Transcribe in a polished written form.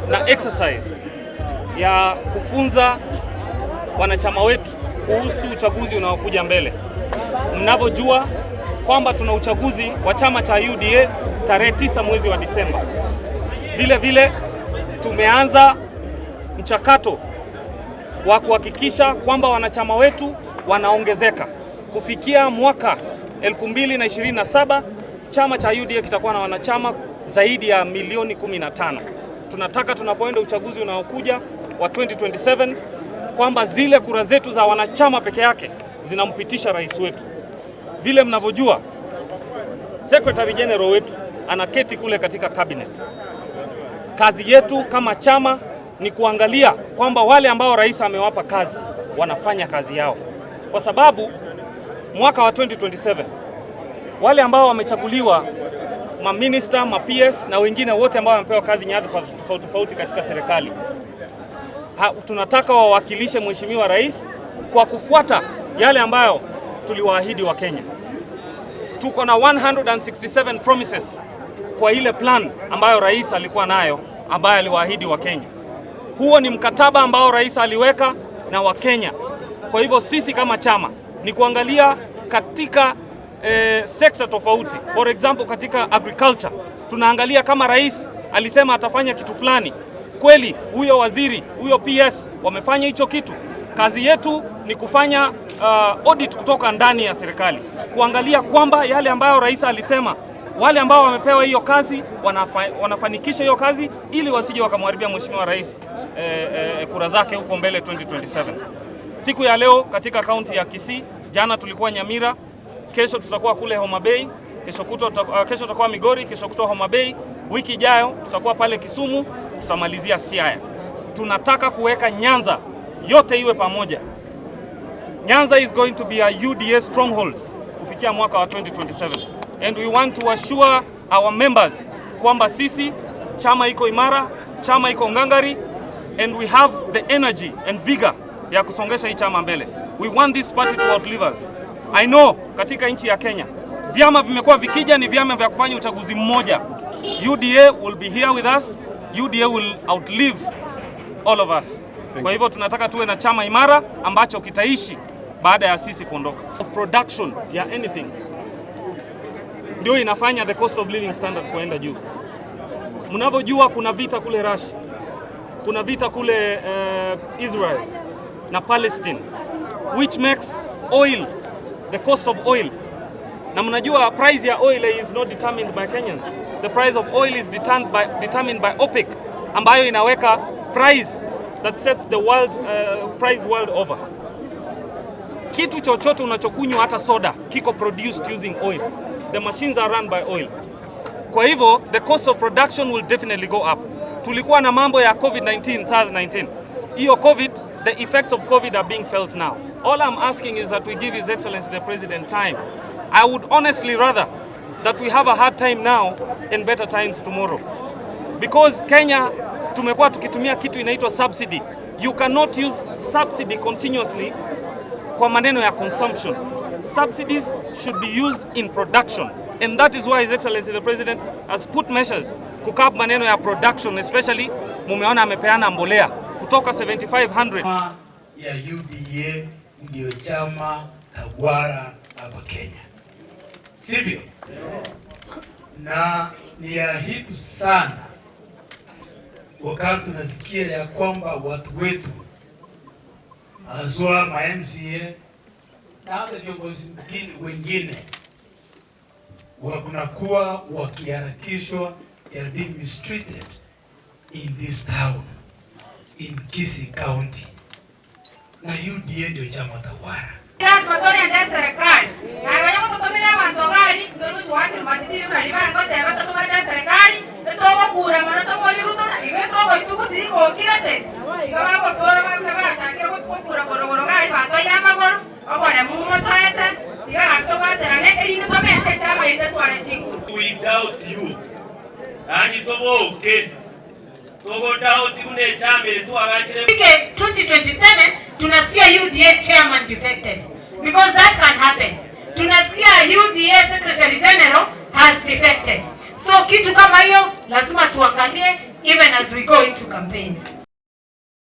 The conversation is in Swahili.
Na exercise ya kufunza wanachama wetu kuhusu uchaguzi unaokuja mbele. Mnavyojua kwamba tuna uchaguzi wa chama cha UDA tarehe 9 mwezi wa Disemba. Vile vile tumeanza mchakato wa kuhakikisha kwamba wanachama wetu wanaongezeka. Kufikia mwaka 2027, chama cha UDA kitakuwa na wanachama zaidi ya milioni 15. Tunataka tunapoenda uchaguzi unaokuja wa 2027 kwamba zile kura zetu za wanachama peke yake zinampitisha rais wetu. Vile mnavyojua, Secretary General wetu anaketi kule katika cabinet. Kazi yetu kama chama ni kuangalia kwamba wale ambao rais amewapa kazi wanafanya kazi yao, kwa sababu mwaka wa 2027 wale ambao wamechaguliwa maminista, ma PS na wengine wote ambao wamepewa kazi nyadhifa tofauti tofauti katika serikali, tunataka wawakilishe Mheshimiwa Rais kwa kufuata yale ambayo tuliwaahidi Wakenya. Tuko na 167 promises kwa ile plan ambayo rais alikuwa nayo, ambayo aliwaahidi Wakenya. Huo ni mkataba ambao rais aliweka na Wakenya. Kwa hivyo sisi kama chama ni kuangalia katika sekta tofauti. For example, katika agriculture tunaangalia kama rais alisema atafanya kitu fulani, kweli huyo waziri, huyo PS wamefanya hicho kitu? Kazi yetu ni kufanya audit kutoka ndani ya serikali, kuangalia kwamba yale ambayo rais alisema, wale ambao wamepewa hiyo kazi wanafanikisha hiyo kazi ili wasije wakamharibia Mheshimiwa Rais kura zake huko mbele 2027. Siku ya leo katika kaunti ya Kisii, jana tulikuwa Nyamira, kesho tutakuwa kule Homa Bay, kesho tutakuwa Migori, kesho kutwa Homa Bay, wiki ijayo tutakuwa pale Kisumu, tutamalizia Siaya. Tunataka kuweka Nyanza yote iwe pamoja. Nyanza is going to be a UDA stronghold kufikia mwaka wa 2027, and we want to assure our members kwamba sisi chama iko imara, chama iko ngangari, and we have the energy and vigor ya kusongesha hii chama mbele. We want this party to outlive us. I know katika nchi ya Kenya vyama vimekuwa vikija ni vyama vya kufanya uchaguzi mmoja. UDA will be here with us. UDA will outlive all of us. Kwa hivyo tunataka tuwe na chama imara ambacho kitaishi baada ya sisi kuondoka. Production ya anything ndio inafanya the cost of living standard kuenda juu. Mnavyojua kuna vita kule Russia, kuna vita kule Israel na Palestine, which makes oil, the cost of oil, na mnajua price ya oil is not determined by Kenyans. The price of oil is determined by OPEC, ambayo inaweka price that sets the world price world over. Kitu chochote unachokunywa, hata soda, kiko produced using oil. The machines are run by oil. Kwa hivyo the cost of production will definitely go up. Tulikuwa na mambo ya COVID-19, SARS-19. Hiyo COVID, the effects of COVID are being felt now. All I'm asking is that we give His Excellency the President time. I would honestly rather that we have a hard time now and better times tomorrow. Because Kenya tumekuwa tukitumia kitu inaitwa subsidy. You cannot use subsidy continuously kwa maneno ya consumption. Subsidies should be used in production. And that is why His Excellency the President has put measures kucurb maneno ya production, especially mumeona amepeana mbolea kutoka 7500 Chama ya UDA ndio chama tawala hapa Kenya, sivyo? Na ni aibu sana wakati tunasikia ya kwamba watu wetu, haswa ma MCA na hata viongozi wengine, wanakuwa wakiharakishwa, they are being mistreated in this town, in Kisii County, na UDA ndio chama tawala. Lazima toriende serikali narwanya gututumira abantu bari ndoruchu wakiri matitiri bari bangoteba tutumarete serikali etogokura mono tobori Ruto na igo etogoitugusi gokirete igo bagosora babuna bachakire gokura gorogoro gari batoire amagoro oboremu motoete iga gachobwaterane erinde tomente chama ite tware chinguru. We doubt you. Yani toboke. Togo doubt une chama twagachire. Ifike 2027 tunasikia UDA chairman defected, because that can happen. Tunasikia UDA secretary general has defected. So kitu kama hiyo lazima tuangalie. even as we go into campaigns.